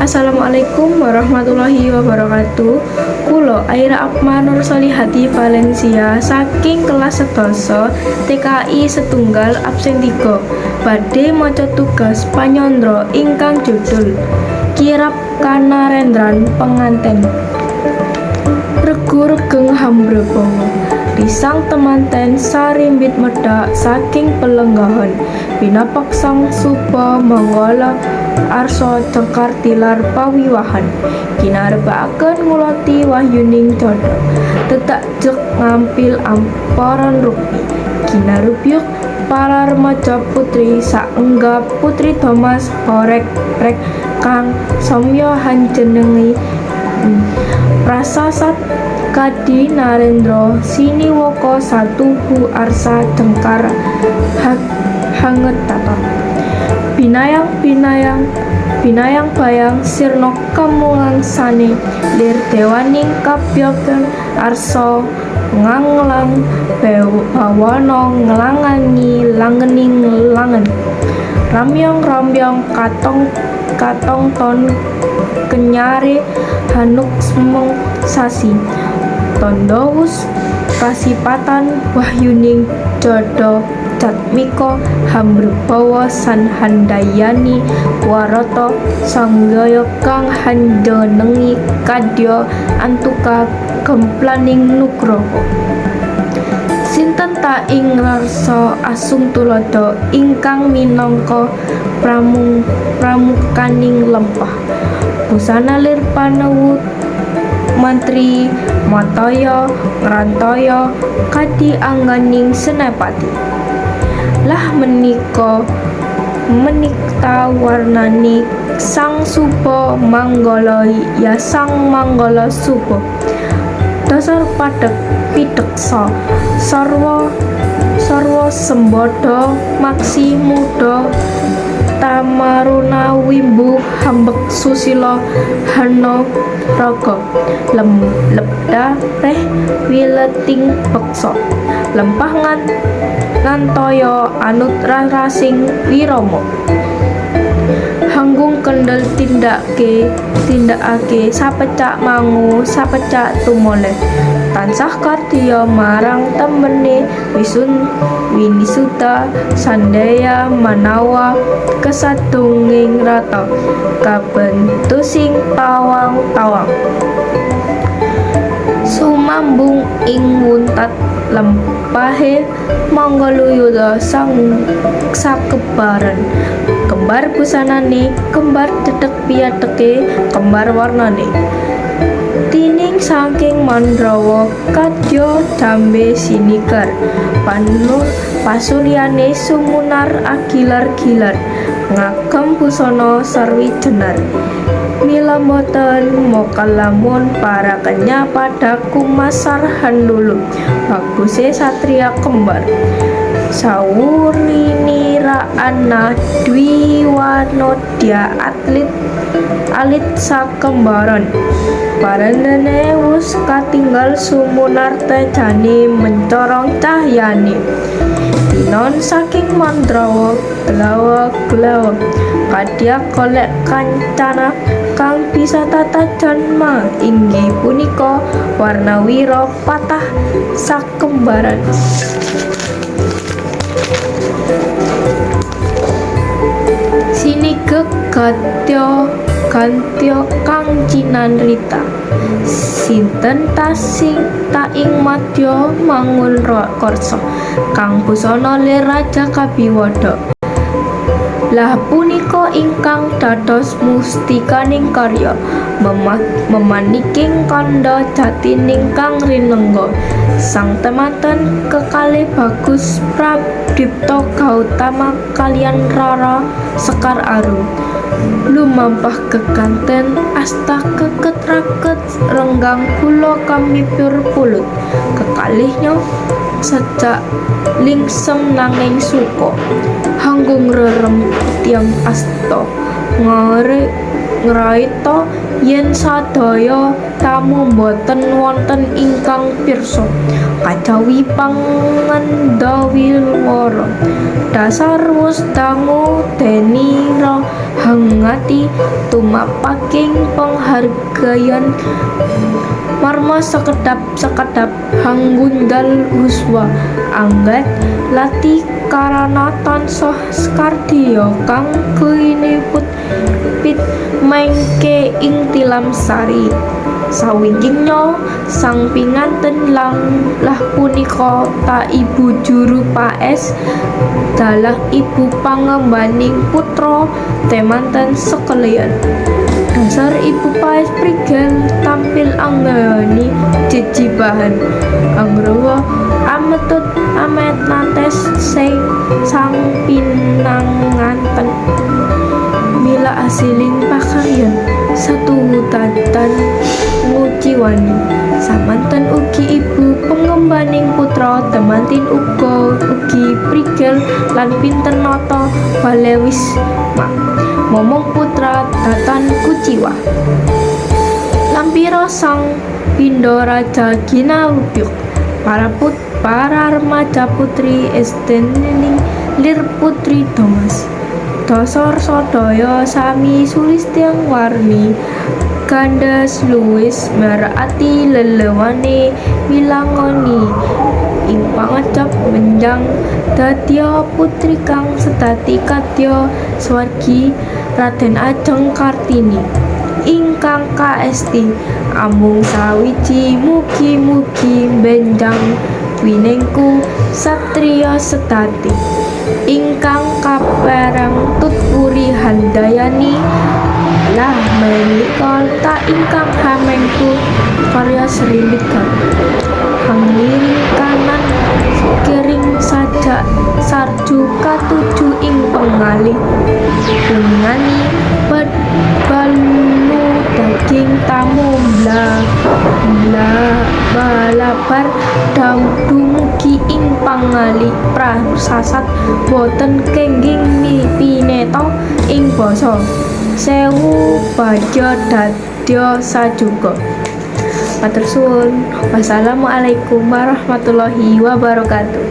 Assalamualaikum warahmatullahi wabarakatuh. Kula Aira Akma Nur Solihati Valencia saking kelas 11 TKI setunggal absen 3 badhe maca tugas panyandra ingkang judul Kirab Kanarendran Penganten. Regu regeng hambrebawa risang temanten sarimbit medhak saking pelenggahan pinapak sang suba manggala arsa jengkar tilar pawiwahan kinarebakaken ngulati wahyuning jodha tetak jek ngampil amparan rukmi kinarubyuk para remaja putri saengga putri Thomas horek rek kang samya hanjenengi prasasat kadi narendra siniwaka satuhu arsa jengkar hangetata binayang binayang binayang bayang sirna kamungangsane lir dewaning kapyogyan arsa nganglang bawana nglangangi langening langen ramyong-ramyong katong katong ton kenyare hanuksmeng sasi tandha wus kasipatan wahyuning jodha jatmika hambrebawa san handayani warata sanjaya kang hanjenengi kadya antuka gemplaning nugraha. Sinten ta ing ngrasa asung tuladha ingkang minangka pramukaning lempah busana lir panewu mantri mataya ngrantaya kadi angganing senapati. Lah menika menikta warnani sang suba manggala ya sang manggala suba dasar padhek pideksa sarwa sarwa sembadha maksi muda tamaruna wimbu hambek susila hana raga lebda reh wileting beksa lempah ngantaya anut rarasing wirama hanggung kendel tindakake sapecak mangu sapecak tumoleh tansah kardiya marang temene wisun winisuda sandaya manawa kesadunging rata kabentusing tawang-tawang sumambung ing wuntat lempahe manggaluyuda sang sakebaran kembar busanane kembar dedeg piateke kembar warnane tining saking Mandrawa kadya jambe siniker panur pasuryane sumunar agilar-gilar ngagem busana sarwi jenar mila boten mokalamun para kenya pada kumasar handulu baguse satria kembar sawuriniraana dwi wanodya atlit alit sakembaran parendene wus katinggal sumunar tejane mencorong cahyane tinon saking Mandrawa glawa glawa kadya golek kancana kang bisa tata janma inggih punika warnawira patah sakembaran. Sinigek gatya gantya kang cinanrita sinten ta sing ta ing madya mangun karsa kang busana lir raja kabiwada. Lah punika ingkang dados mustikaning karya memaniking kandha jatining kang rinengga sang temanten kekalih bagus Pradipta Gautama kaliyan Rara Sekar Arum lumampah kekanten asta keket raket renggang kula kamipyur pulut kekalihnya sajak lingsem nanging suka hanggung rerem tiyang asta ngare Ngraita yen sadaya tamu boten wonten ingkang pirsa kajawi pangandawiwara. Dasar wus dangu denira hangati tumapaking penghargayan marma sekedhap-sekedhap hanggundal huswa anggat lati karana tansah kardya kang kiniput pit mangke ing tilam sari. Sawingkingnya sang pinganten lah punika ta ibu juru paes dalah ibu pangembaning putra temanten sekalian. Dasar ibu paes prigel tampil anggani jejibahan anggrawa ametut amenates sang pinanganten. Mila asiling pakaryan satuhu datan nguciwani. Samanten ugi ibu pengembaning putra temanten uga ugi prigel lan pinter nata balewisma momong putra datan kuciwa. Lampira sang pindha raja ginawubyug para remaja putri esdening lir putri Domas. Dasar sadaya sami sulistyawarni kandhas luwis marakati lelewane milangoni ing pangecap benjang dadya putri kang sedati kadya swargi Raden Ajeng Kartini ingkang kaesti amung sawiji mugi-mugi benjang winengku satriya sedati ingkang kaperang tut wuri handayani lah menika ta ingkang hamengku karya srimbit galuh. Hangliring kanan kering sajak sarju katuju ing pengalih bungani balu daging tamu bla bla balabar dumugi ing pangalih prasasat boten kenging pineta ing basa sewu bagya dadya sajuga. Matur suwun. Wassalamualaikum warahmatullahi wabarakatuh.